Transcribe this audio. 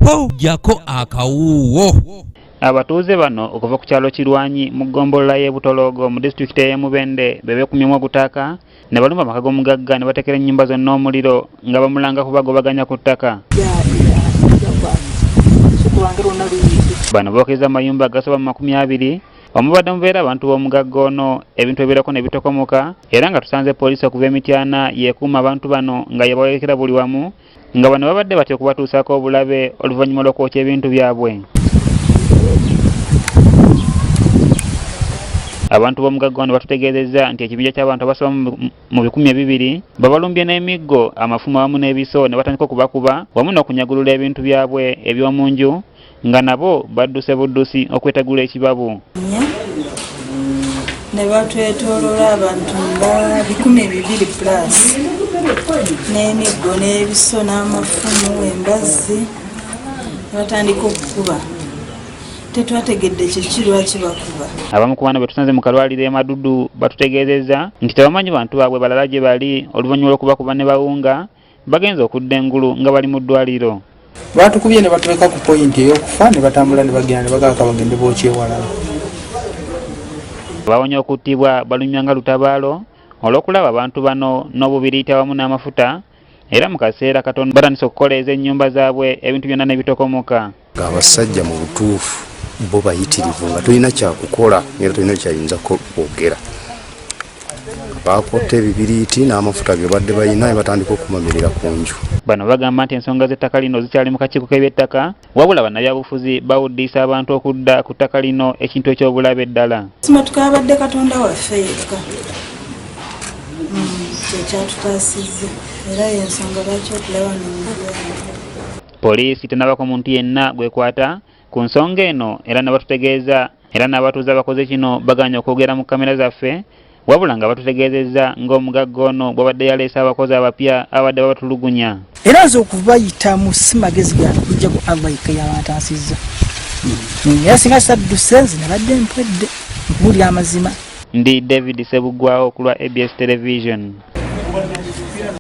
Jjako akawuuwo. Abatuuze bano okuva ku kyalo Kirwanyi mu ggombolola y'e Butoloogo mu disitulikiti ey'e Mubende be beekumyemu ogutaaka ne balumba amaka g'omugagga ne bateekera ennyumba zonna omuliro nga bamulanga kubagobaganya ku ttaka. Bano bookezza amayumba agasoba mu 20 omubadde mubeera abantu b'omugagga ono ebintu ebiwerako ne bitokomoka era nga tusanze poliisi okuva e Mityana y'ekuuma abantu bano nga yebawerekera buli wamu nga bano babadde batya okubatuusaako obulabe oluvannyuma lw'okwokya ebintu byabwe. Abantu b'omugagga ono batutegeezezza nti ekibinja ky'abantu abasoba mu 200 babalumbye n'emiggo, amafumu awamu n'ebiso ne batandika okubakuba wamu n'okunyagulula ebintu byabwe eby'omu nju nga nabo badduse buddusi okwetegula ekibabu. Ne batwetooloola abantu nga 200 plus n'emiggo n'ebiso n'amafumu embazzi ne batandika okukuba. Tetwategedde kiki lwaki bakuba. Abamu ku bano be tusanze mu kalwaliro e Madudu batutegeezezza nti tebamanyi bantu baabwe balala gye bali oluvannyuma lw'okubakuba ne bawunga bagenze okudda engulu nga bali mu ddwaliro. Baatukubye ne batuleka ku poyinti ey'okufa ne batambula ne bagenda ne bagamba bagende bookye ewalala. Abawonye okuttibwa balumywa nga lutabaalo olw'okulaba abantu bano n'obubiriiti awamu n'amafuta era mu kaseera katono batandise okukoleeza ennyumba zaabwe ebintu byonna ne bitokomoka. Abasajja mu butuufu bo bayitirivu nga tolina kyakukola era tolina kyayinza kwogera. Baakwata ebibiriiti n'amafuta ge badde balina ne batandika okumamirira ku nju. Bano bagamba nti ensonga z'ettaka lino zikyali mu kakiiko k'ebyettaka wabula bannabyabufuzi bawuddiisa abantu okudda ku ttaka lino ekintu eky'obulabe ddala. Simatuka abadde Katonda waffe yekka kyekyatutaasizza era y'ensonga lwaki otulaba n'omulwango. Poliisi tennabako muntu yenna gwekwata ku nsonga eno era ne batutegeeza era n'abatuuze abakoze kino bagaanye okwogera mu kamera zaffe wabula nga batutegeezezza ng'omugagga ono bw'abadde yaleese abakozi abapya abadde babatulugunya. Era nze okubayitamu si magezi gange okuggyako Allah yekka y'abantaasizza. Era singa sadduse nze nabadde mpwedde nkubuulira amazima. Ndi David Ssebuggwawo ku lwa ABS Television.